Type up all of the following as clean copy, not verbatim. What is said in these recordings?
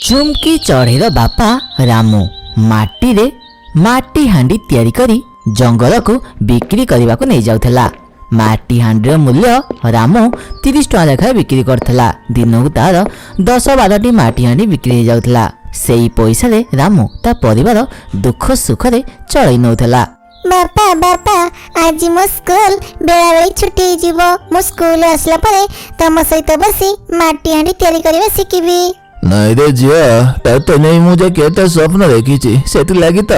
ଚୁମ୍କି ଚଢ଼େଇର ବାପା ରାମୁ ମାଟିରେ ମାଟି ହାଣ୍ଡି ତିଆରି କରି ଜଙ୍ଗଲକୁ ବିକ୍ରି କରିବାକୁ ନେଇଯାଉଥିଲା। ମାଟି ହାଣ୍ଡିର ମୂଲ୍ୟ ରାମୁ 30 ଟଙ୍କା ଲେଖାଏଁ ବିକ୍ରି କରୁଥିଲା। ଦିନକୁ ତାର 10-12ଟି ମାଟି ହାଣ୍ଡି ବିକ୍ରି ହେଇଯାଉଥିଲା। ସେଇ ପଇସାରେ ରାମୁ ତା ପରିବାର ଦୁଃଖ ସୁଖରେ ଚଳେଇ ନେଉଥିଲା। ବାପା, ବାପା, ଆଜି ମୋ ସ୍କୁଲ ବେଳାବେଳି ଛୁଟି ହେଇଯିବ। ମୁଁ ସ୍କୁଲ ଆସିଲା ପରେ ତମ ସହିତ ବସି ମାଟି ହାଣ୍ଡି ତିଆରି କରିବା ଶିଖିବି। ନାଇଁ ରେ ଝିଅ, ତତେ ନେଇ ମୁଁ ଯେ କେତେ ସ୍ୱପ୍ନ ଦେଖିଛି, ସେଥିଲାଗି ତ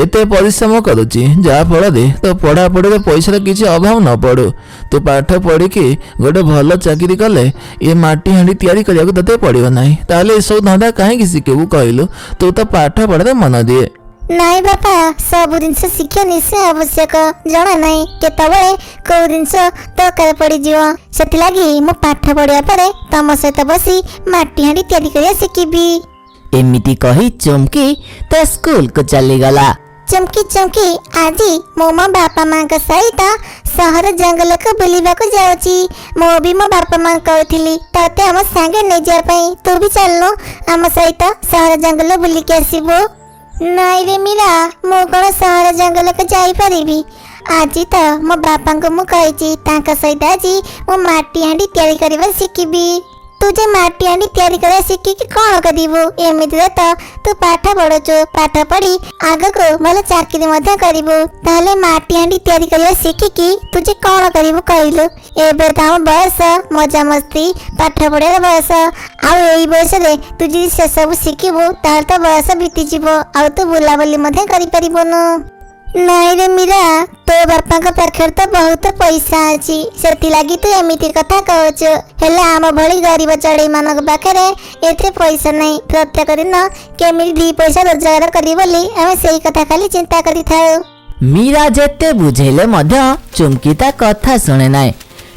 ଏତେ ପରିଶ୍ରମ କରୁଛି, ଯାହା ଫଳରେ ତୋ ପଢ଼ାପଢ଼ିରେ ପଇସାର କିଛି ଅଭାବ ନ ପଡ଼ୁ। ତୁ ପାଠ ପଢ଼ିକି ଗୋଟେ ଭଲ ଚାକିରି କଲେ ଏ ମାଟି ହାଣ୍ଡି ତିଆରି କରିବାକୁ ତତେ ପଡ଼ିବ ନାହିଁ। ତାହେଲେ ଏସବୁ ଧନ୍ଦା କାହିଁକି ଶିଖିବୁ କହିଲୁ? ତୁ ତ ପାଠ ପଢ଼ାରେ ମନ ଦିଏ। ନାଇଁ ବାପା, ସବୁ ଜିନିଷ ଶିଖିବା ନିଶ୍ଚୟ ଆବଶ୍ୟକ। ଜଣା ନାହିଁ କେତେବେଳେ କୋଉ ଜିନିଷ ଦରକାର ପଡ଼ିଯିବ। ସେଥିଲାଗି ମୁଁ ପାଠ ପଢ଼ିବା ପରେ ତମ ସହିତ ବସି ମାଟି ହାଣ୍ଡି ତିଆରି କରିବା ଶିଖିବି। ଏମିତି କହି ଚୁମ୍କି ତା ସ୍କୁଲକୁ ଚାଲିଗଲା। ଚୁମ୍କି, ଚୁମ୍କି, ଆଜି ମୁଁ ମୋ ବାପା ମାଙ୍କ ସହିତ ସହର ଜଙ୍ଗଲକୁ ବୁଲିବାକୁ ଯାଉଛି। ମୁଁ ବି ମୋ ବାପା ମାଙ୍କୁ କହୁଥିଲି ତତେ ଆମ ସାଙ୍ଗେ ନେଇଯିବା ପାଇଁ। ତୁ ବି ଚାଲୁନୁ, ଆମ ସହିତ ସହର ଜଙ୍ଗଲ ବୁଲିକି ଆସିବୁ। ନାଇଁ ରେ ମୀରା, ମୁଁ କ'ଣ ସହର ଜଙ୍ଗଲକୁ ଯାଇପାରିବି? ଆଜି ତ ମୋ ବାପାଙ୍କୁ ମୁଁ କହିଛି, ତାଙ୍କ ସହିତ ଆଜି ମୁଁ ମାଟି ହାଣ୍ଡି ତିଆରି କରିବା ଶିଖିବି। ତୁ ଯେ ମାଟି ହାଣ୍ଡି ତିଆରି କରିବା ଶିଖିକି କ'ଣ କରିବୁ? ଏମିତିରେ ତ ତୁ ପାଠ ପଢୁଛୁ, ପାଠ ପଢି ଆଗକୁ ଭଲ ଚାକିରି ମଧ୍ୟ କରିବୁ। ତାହେଲେ ମାଟି ହାଣ୍ଡି ତିଆରି କରିବା ଶିଖିକି ତୁ ଯେ କ'ଣ କରିବୁ କହିଲୁ? ଏବେ ତ ଆମ ବୟସ ମଜାମସ୍ତି, ପାଠ ପଢିବାର ବୟସ। ଆଉ ଏଇ ବୟସରେ ତୁ ଯଦି ସେସବୁ ଶିଖିବୁ, ତାହେଲେ ତ ବୟସ ବିତିଯିବ ଆଉ ତୁ ବୁଲାବୁଲି ମଧ୍ୟ କରିପାରିବୁନୁ। ନାଇଁ ରେ ମୀରା, ତୋ ବାପାଙ୍କ ପାଖରେ ତ ବହୁତ ପଇସା ଅଛି, ସେଥିଲାଗି ତୁ ଏମିତି କଥା କହୁଛୁ। ହେଲେ ଆମ ଭଳି ଗରିବ ଚଢ଼େଇ ମାନଙ୍କ ପାଖରେ ଏତେ ପଇସା ନାହିଁ। ପ୍ରତ୍ୟେକ ଦିନ କେମିତି ଦି ପଇସା ରୋଜଗାର କରିବୁ ବୋଲି ଆମେ ସେଇ କଥା ଖାଲି ଚିନ୍ତା କରିଥାଉ। ମୀରା ଯେତେ ବୁଝେଇଲେ ମଧ୍ୟ ଚୁମ୍କି ତା କଥା ଶୁଣେ ନାହିଁ।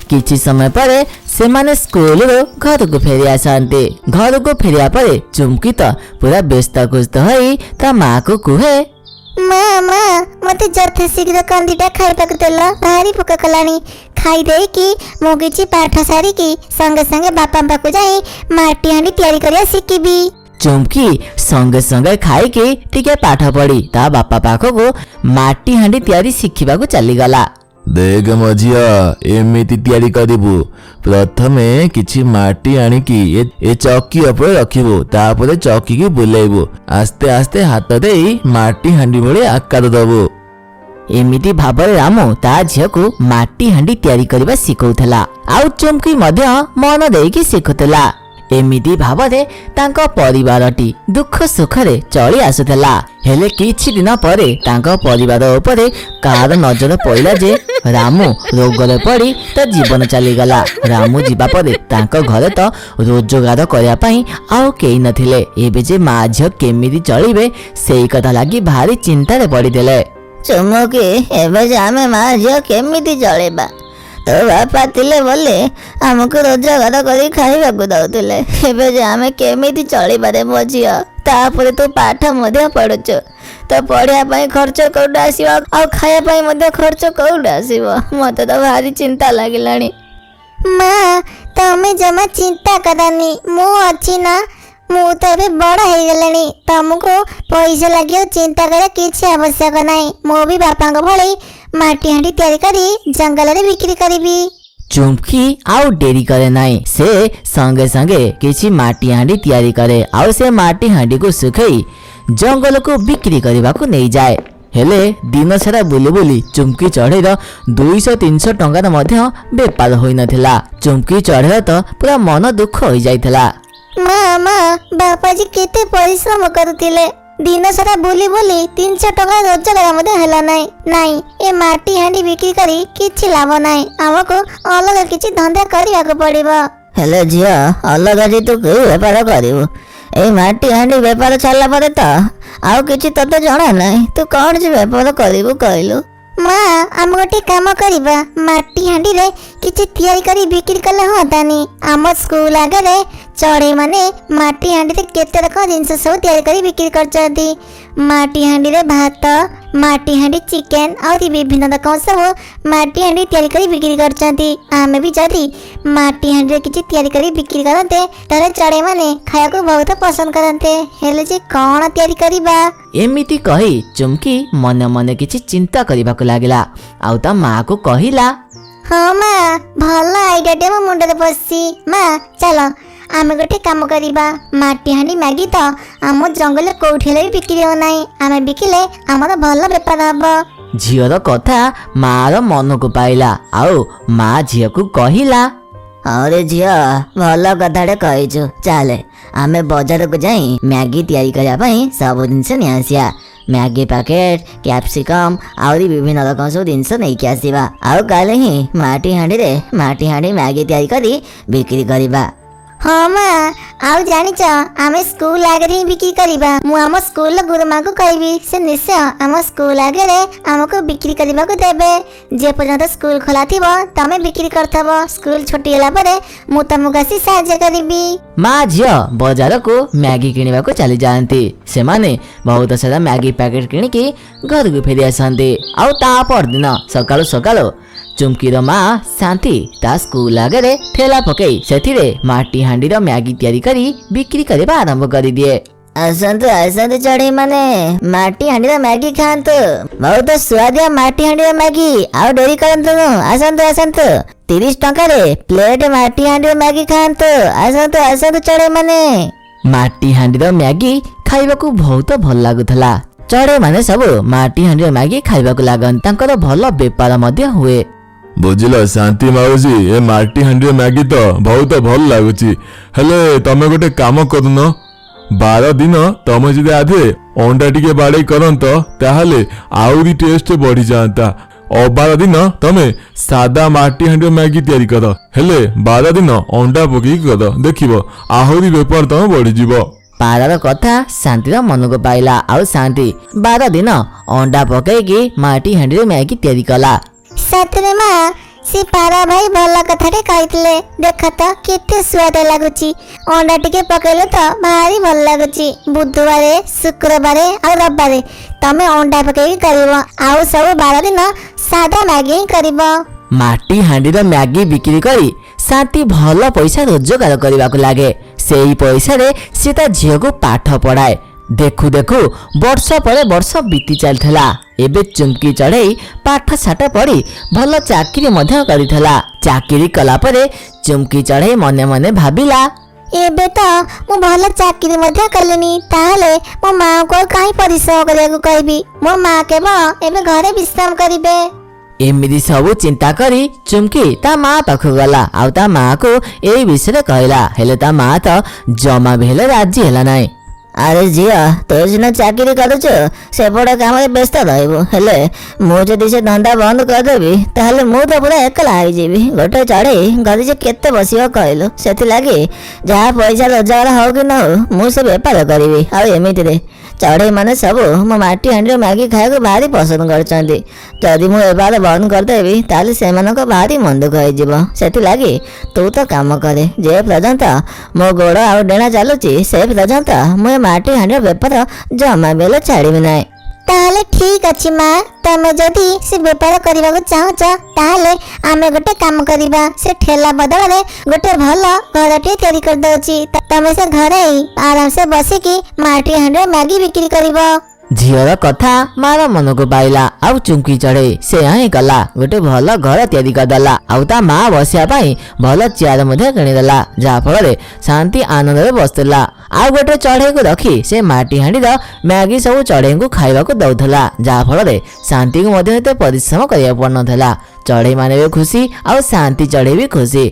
କିଛି ସମୟ ପରେ ସେମାନେ ସ୍କୁଲରୁ ଘରକୁ ଫେରି ଆସନ୍ତି। ଘରକୁ ଫେରିବା ପରେ ଚୁମ୍କି ତ ପୁରା ବ୍ୟସ୍ତ କୁସ୍ତ ହୋଇ ତା ମାକୁ କୁହେ, ମା, ମା, ମତେ ଯଥାଶୀଘ୍ର କନ୍ଦିଟା ଖାଇବାକୁ ଦେଲ, ଭାରି ଭୋକ କଲାଣି। ଖାଇ ଦେଇକି ମୁଁ କିଛି ପାଠ ସାରିକି ସଙ୍ଗେ ସଙ୍ଗେ ବାପାଙ୍କ ପାଖକୁ ଯାଇ ମାଟି ହାଣ୍ଡି ତିଆରି କରିବା ଶିଖିବି। ଚୁମ୍କି ସଙ୍ଗେ ସଙ୍ଗେ ଖାଇକି ଟିକେ ପାଠ ପଢି ତା ବାପା ପାଖକୁ ମାଟି ହାଣ୍ଡି ତିଆରି ଶିଖିବାକୁ ଚାଲିଗଲା। ଦେଖ ମୋ ଝିଅ, ଏମିତି ତିଆରି କରିବୁ। ପ୍ରଥମେ କିଛି ମାଟି ଆଣିକି ଏ ଚକି ଉପରେ ରଖିବୁ। ତାପରେ ଚକିକି ବୁଲେଇବୁ। ଆସ୍ତେ ଆସ୍ତେ ହାତ ଦେଇ ମାଟି ହାଣ୍ଡି ଭଳି ଆକାର ଦବୁ। ଏମିତି ଭାବରେ ରାମୁ ତା ଝିଅକୁ ମାଟି ହାଣ୍ଡି ତିଆରି କରିବା ଶିଖଉଥିଲା ଆଉ ଚୁମ୍କି ମଧ୍ୟ ମନ ଦେଇକି ଶିଖୁଥିଲା। ଏମିତି ଭାବରେ ତାଙ୍କ ପରିବାରଟି ଦୁଃଖ ସୁଖରେ ଚଳି ଆସୁଥିଲା। ହେଲେ କିଛି ଦିନ ପରେ ତାଙ୍କ ପରିବାର ଉପରେ କାହାର ନଜର ପଡ଼ିଲା ଯେ ରାମୁ ରୋଗରେ ପଡ଼ି ତା ଜୀବନ ଚାଲିଗଲା। ରାମୁ ଯିବା ପରେ ତାଙ୍କ ଘରେ ତ ରୋଜଗାର କରିବା ପାଇଁ ଆଉ କେହି ନଥିଲେ। ଏବେ ଯେ ମା ଝିଅ କେମିତି ଚଳିବେ, ସେଇ କଥା ଲାଗି ଭାରି ଚିନ୍ତାରେ ପଡ଼ିଥିଲେ। ଚୁମୁକି, ଏବେ ଯେ ଆମେ ମା ଝିଅ କେମିତି ଚଳିବା? ତୋ ବାପା ଥିଲେ ବୋଲି ଆମକୁ ରୋଜଗାର କରି ଖାଇବାକୁ ଦଉଥିଲେ। ଏବେ ଯେ ଆମେ କେମିତି ଚଳିବାରେ ମୋ ଝିଅ? ତାପରେ ତୁ ପାଠ ମଧ୍ୟ ପଢୁଛୁ। ତ ପଢିବା ପାଇଁ ଖର୍ଚ୍ଚ କୋଉଠୁ ଆସିବ ଆଉ ଖାଇବା ପାଇଁ ମଧ୍ୟ ଖର୍ଚ୍ଚ କୋଉଠୁ ଆସିବ? ମତେ ତ ଭାରି ଚିନ୍ତା ଲାଗିଲାଣି। ମା, ତମେ ଜମା ଚିନ୍ତା କରନି, ମୁଁ ଅଛି ନା। ମୁଁ ତ ଏବେ ବଡ଼ ହେଇଗଲିଣି। ତମକୁ ପଇସା ଲାଗିବ ଚିନ୍ତା କରିବା କିଛି ଆବଶ୍ୟକ ନାହିଁ। ମୁଁ ବି ବାପାଙ୍କ ଭଳି ମାଟି ହାଣ୍ଡି ତିଆରି କରି ଜଙ୍ଗଲରେ ବିକ୍ରି କରିବି। ଚୁମ୍କି ଆଉ ଡେରି କରେ ନାହିଁ। ସେ ସଙ୍ଗେ ସଙ୍ଗେ କିଛି ମାଟି ହାଣ୍ଡି ତିଆରି କରେ ଆଉ ସେ ମାଟି ହାଣ୍ଡିକୁ ଶୁଖେଇ ଜଙ୍ଗଲକୁ ବିକ୍ରି କରିବାକୁ ନେଇଯାଏ। ହେଲେ ଦିନ ସାରା ବୁଲି ବୁଲି ଚୁମ୍କି ଚଢ଼େଇର 200-300 ଟଙ୍କାର ମଧ୍ୟ ବେପାର ହୋଇନଥିଲା। ଚୁମ୍କି ଚଢ଼େଇର ତ ପୁରା ମନ ଦୁଃଖ ହୋଇଯାଇଥିଲା। ମା, ମା, ବାପାଜୀ କେତେ ପରିଶ୍ରମ କରୁଥିଲେ। ଦିନ ସାରା ବୁଲି ବୁଲି 300 ଟଙ୍କା ରୋଜଗାର ମଧ୍ୟ ହେଲା ନାହିଁ। ନାଇଁ, ଏ ମାଟି ହାଣ୍ଡି ବିକ୍ରି କରି କିଛି ଲାଭ ନାହିଁ। ଆମକୁ ଅଲଗା କିଛି ଧନ୍ଦା କରିବାକୁ ପଡ଼ିବ। ହେଲେ ଝିଅ, ଅଲଗା ଯେ ତୁ କେଉଁ ବେପାର କରିବୁ? ଏଇ ମାଟି ହାଣ୍ଡି ବେପାର ଛାଡ଼ିଲା ପରେ ତ ଆଉ କିଛି ତତେ ଜଣା ନାହିଁ। ତୁ କ'ଣ ଯେ ବେପାର କରିବୁ କହିଲୁ? ମା, ଆମେ ଗୋଟେ କାମ କରିବା। ମାଟି ହାଣ୍ଡିରେ କିଛି ତିଆରି କରି ବିକ୍ରି କଲେ ହୁଅନ୍ତାନି? ଆମ ସ୍କୁଲ ଆଗରେ ଚଢ଼େଇ ମାନେ ମାଟି ହାଣ୍ଡିରେ କେତେ ରକମ ଜିନିଷ ସବୁ ତିଆରି କରି ବିକ୍ରି କରୁଛନ୍ତି। ମାଟି ହାଣ୍ଡିରେ ଭାତ, ମାଟି ହାଣ୍ଡି ଚିକେନ, ଆହୁରି ବିଭିନ୍ନ ରକମ ସବୁ ମାଟି ହାଣ୍ଡି ତିଆରି କରି ବିକ୍ରି କରୁଛନ୍ତି। ଆମେ ବି ଯଦି ମାଟି ହାଣ୍ଡିରେ କିଛି ତିଆରି କରି ବିକ୍ରି କରନ୍ତେ, ତାହେଲେ ଚଢ଼େଇମାନେ ଖାଇବାକୁ ବହୁତ ପସନ୍ଦ କରନ୍ତେ। ହେଲେ ଯେ କ'ଣ ତିଆରି କରିବା? ଏମିତି କହି ଚୁମ୍କି ମନେ ମନେ କିଛି ଚିନ୍ତା କରିବାକୁ ଲାଗିଲା ଆଉ ତା ମାଆକୁ କହିଲା, ହଁ ମା, ଭଲ ଆଇଡ଼ିଆଟେ ମୋ ମୁଣ୍ଡରେ ପଶିଛି। ମା, ଚାଲ ଆମେ ଗୋଟେ କାମ କରିବା। ମାଟି ହାଣ୍ଡି ମ୍ୟାଗି ତ ଆମ ଜଙ୍ଗଲରେ କୋଉଠି ହେଲେ ବି ବିକ୍ରି ହେଉନାହିଁ। ଆମେ ବିକିଲେ ଆମର ଭଲ ବେପାର ହବ। ଝିଅର କଥା ମାଆର ମନକୁ ପାଇଲା ଆଉ ମା ଝିଅକୁ କହିଲା, ହଁରେ ଝିଅ, ଭଲ କଥାଟେ କହିଛୁ। ଚାଲେ ଆମେ ବଜାରକୁ ଯାଇ ମ୍ୟାଗି ତିଆରି କରିବା ପାଇଁ ସବୁ ଜିନିଷ ନେଇ ଆସିବା। ମ୍ୟାଗି ପ୍ୟାକେଟ, କ୍ୟାପ୍ସିକମ୍, ଆହୁରି ବିଭିନ୍ନ ରକମ ସବୁ ଜିନିଷ ନେଇକି ଆସିବା ଆଉ କାଲି ହିଁ ମାଟି ହାଣ୍ଡିରେ ମାଟି ହାଣ୍ଡି ମ୍ୟାଗି ତିଆରି କରି ବିକ୍ରି କରିବା। ହଁ ମା, ଆଉ ଜାଣିଛ, ଆମେ ସ୍କୁଲ ଆଗରେ ହିଁ ବିକ୍ରି କରିବା। ମୁଁ ଆମ ସ୍କୁଲର ଗୁରୁମାଙ୍କୁ କହିବି, ସେ ନିଶ୍ଚୟ ଆମ ସ୍କୁଲ ଆଗରେ ଆମକୁ ବିକ୍ରି କରିବାକୁ ଦେବେ। ଯେ ପର୍ଯ୍ୟନ୍ତ ସ୍କୁଲ ଖୋଲା ଥିବ ତମେ ବିକ୍ରି କରିଥିବ, ସ୍କୁଲ ଛୁଟି ହେଲା ପରେ ମୁଁ ତମକୁ ଆସି ସାହାଯ୍ୟ କରିବି। ମା ଝିଅ ବଜାରକୁ ମ୍ୟାଗି କିଣିବାକୁ ଚାଲିଯାଆନ୍ତି। ସେମାନେ ବହୁତ ସାରା ମ୍ୟାଗି ପ୍ୟାକେଟ କିଣିକି ଘରକୁ ଫେରି ଆସନ୍ତି। ଆଉ ତା ପରଦିନ ସକାଳୁ ସକାଳୁ ଚୁମ୍କିର ମା ଶାନ୍ତି ତା ସ୍କୁଲ ଆଗରେ ଠେଲା ପକେଇ ସେଥିରେ ମାଟି ହାଣ୍ଡିର ମ୍ୟାଗି ତିଆରି କରି ବିକ୍ରି କରିବା ଆରମ୍ଭ କରିଦିଏ। ଆସନ୍ତୁ ଆସନ୍ତୁ ଚଢ଼େଇ ମାନେ, ମାଟି ହାଣ୍ଡିର ମ୍ୟାଗି ଖାଆନ୍ତୁ। ବହୁତ ସୁଆଦିଆ ମାଟି ହାଣ୍ଡିର ମ୍ୟାଗି। ଆଉ ଡେରି କରନ୍ତୁ, ଆସନ୍ତୁ ଆସନ୍ତୁ। 30 ଟଙ୍କାରେ ପ୍ଲେଟ ମାଟି ହାଣ୍ଡିର ମ୍ୟାଗି ଖାଆନ୍ତୁ। ଆସନ୍ତୁ ଆସନ୍ତୁ ଚଢ଼େଇ ମାନେ। ମାଟି ହାଣ୍ଡିର ମ୍ୟାଗି ଖାଇବାକୁ ବହୁତ ଭଲ ଲାଗୁଥିଲା। ଚଢ଼େଇ ମାନେ ସବୁ ମାଟି ହାଣ୍ଡିର ମ୍ୟାଗି ଖାଇବାକୁ ଲାଗନ୍ତି। ତାଙ୍କର ଭଲ ବେପାର ମଧ୍ୟ ହୁଏ। ବୁଝିଲ ଶାନ୍ତି ମାଉସୀ, ଏ ମାଟି ହାଣ୍ଡିର ମ୍ୟାଗି ତ ବହୁତ ଭଲ ଲାଗୁଛି। ହେଲେ ତମେ ଗୋଟେ କାମ କରୁନ, 12 ଦିନ ତମେ ଯଦି ଆଧେ ଅଣ୍ଡା ଟିକେ ବାଡେଇ କରନ୍ତ, ତାହେଲେ ଆହୁରି ଟେଷ୍ଟ ବଢିଯାଆନ୍ତା। ଅବାର ଦିନ ତମେ ସାଦା ମାଟି ହାଣ୍ଡିର ମ୍ୟାଗି ତିଆରି କର, ହେଲେ 12 ଦିନ ଅଣ୍ଡା ପକେଇକି କର, ଦେଖିବ ଆହୁରି ବେପାର ତମ ବଢିଯିବ। ପାରାର କଥା ଶାନ୍ତିର ମନକୁ ପାଇଲା ଆଉ ଶାନ୍ତି 12 ଦିନ ଅଣ୍ଡା ପକେଇକି ମାଟି ହାଣ୍ଡିରେ ମ୍ୟାଗି ତିଆରି କଲା। ସତରେ ମା, ସେ ପାରା ଭାଇ ଭଲ କଥାଟେ କହିଥିଲେ। ଦେଖ ତ କେତେ ସୁଆଦ ଲାଗୁଛି। ଅଣ୍ଡା ଟିକେ ପକେଇଲେ ତ ଭାରି ଭଲ ଲାଗୁଛି। ବୁଧବାରେ, ଶୁକ୍ରବାରେ ଆଉ ରବିବାରେ ତମେ ଅଣ୍ଡା ପକେଇକି କରିବ, ଆଉ ସବୁ 12 ଦିନ ସାଦା ମ୍ୟାଗି ହିଁ କରିବ। ମାଟି ହାଣ୍ଡିର ମ୍ୟାଗି ବିକ୍ରି କରି ଶାନ୍ତି ଭଲ ପଇସା ରୋଜଗାର କରିବାକୁ ଲାଗେ। ସେଇ ପଇସାରେ ସେ ତା ଝିଅକୁ ପାଠ ପଢ଼ାଏ। ଦେଖୁ ଦେଖୁ ବର୍ଷ ପରେ ବର୍ଷ ବିତି ଚାଲିଥିଲା। ଏବେ ଚୁମ୍କି ଚଢ଼େଇ ପାଠ ସାଠ ପଢ଼ି ଭଲ ଚାକିରି ମଧ୍ୟ କରିଥିଲା। ଚାକିରି କଲା ପରେ ଚୁମ୍କି ଚଢ଼େଇ ମନେ ମନେ ଭାବିଲା, ଏବେ ତ ମୁଁ ଭଲ ଚାକିରି ମଧ୍ୟ କଲିଣି, ତାହେଲେ ମୋ ମାଆଙ୍କୁ ଆଉ କାହିଁ ପରିଶ୍ରମ କରିବାକୁ କହିବି? ମୋ ମା କେବଳ ଏବେ ଘରେ ବିଶ୍ରାମ କରିବେ। ଏମିତି ସବୁ ଚିନ୍ତା କରି ଚୁମ୍କି ତା ମା ପାଖକୁ ଗଲା ଆଉ ତା ମାକୁ ଏଇ ବିଷୟରେ କହିଲା। ହେଲେ ତା ମା ତ ଜମା ବି ହେଲେ ରାଜି ହେଲା ନାହିଁ। ଆରେ ଝିଅ, ତୁ ସିନା ଚାକିରି କରୁଛୁ, ସେପଟ କାମରେ ବ୍ୟସ୍ତ ରହିବୁ। ହେଲେ ମୁଁ ଯଦି ସେ ଧନ୍ଦା ବନ୍ଦ କରିଦେବି, ତାହେଲେ ମୁଁ ତ ପୁରା ଏକଲା ହେଇଯିବି। ଗୋଟେ ଚଢ଼େଇ ଘରେ ଯେ କେତେ ବସିବ କହିଲୁ? ସେଥିଲାଗି ଯାହା ପଇସା ରୋଜଗାର ହଉ କି ନ ହଉ, ମୁଁ ସେ ବେପାର କରିବି। ଆଉ ଏମିତିରେ ଚଢ଼େଇ ମାନେ ସବୁ ମୋ ମାଟି ହାଣ୍ଡିର ମ୍ୟାଗି ଖାଇବାକୁ ଭାରି ପସନ୍ଦ କରୁଛନ୍ତି। ଯଦି ମୁଁ ବେପାର ବନ୍ଦ କରିଦେବି, ତାହେଲେ ସେମାନଙ୍କ ଭାରି ମନ ଦୁଃଖ ହେଇଯିବ। ସେଥିଲାଗି ତୁ ତ କାମ କରେ, ଯେ ପର୍ଯ୍ୟନ୍ତ ମୋ ଗୋଡ଼ ଆଉ ଡେଣା ଚାଲୁଛି ସେ ପର୍ଯ୍ୟନ୍ତ ମୁଁ ଏ ମାଟି ହାଣ୍ଡିର ବେପାର ଜମା ବି ହେଲେ ଛାଡ଼ିବି ନାହିଁ। ତାହେଲେ ଠିକ ଅଛି ମା, ତମେ ଯଦି ସେ ବେପାର କରିବାକୁ ଚାହୁଁଛ, ତାହେଲେ ଆମେ ଗୋଟେ କାମ କରିବା। ସେ ଠେଲା ବଦଳରେ ଗୋଟେ ଭଲ ଘରଟିଏ ତିଆରି କରିଦଉଛି। ତମେ ସେ ଘରେ ହିଁ ଆରାମସେ ବସିକି ମାଟି ହାଣ୍ଡିରେ ମ୍ୟାଗି ବିକ୍ରି କରିବ। ଝିଅର କଥା ମାର ମନକୁ ପାଇଲା ଆଉ ଚୁମ୍କି ଚଢ଼େଇ ସେୟା ହିଁ କଲା। ଗୋଟେ ଭଲ ଘର ତିଆରି କରିଦେଲା ଆଉ ତା ମା ବସିବା ପାଇଁ ଭଲ ଚେୟାର ମଧ୍ୟ କିଣିଦେଲା, ଯାହାଫଳରେ ଶାନ୍ତି ଆନନ୍ଦରେ ବସିଥିଲା। ଆଉ ଗୋଟେ ଚଢ଼େଇକୁ ରଖି ସେ ମାଟି ହାଣ୍ଡିର ମ୍ୟାଗି ସବୁ ଚଢ଼େଇଙ୍କୁ ଖାଇବାକୁ ଦଉଥିଲା, ଯାହାଫଳରେ ଶାନ୍ତିକୁ ମଧ୍ୟ ଏତେ ପରିଶ୍ରମ କରିବାକୁ ପଡୁନଥିଲା। ଚଢ଼େଇମାନେ ବି ଖୁସି ଆଉ ଶାନ୍ତି ଚଢ଼େଇ ବି ଖୁସି।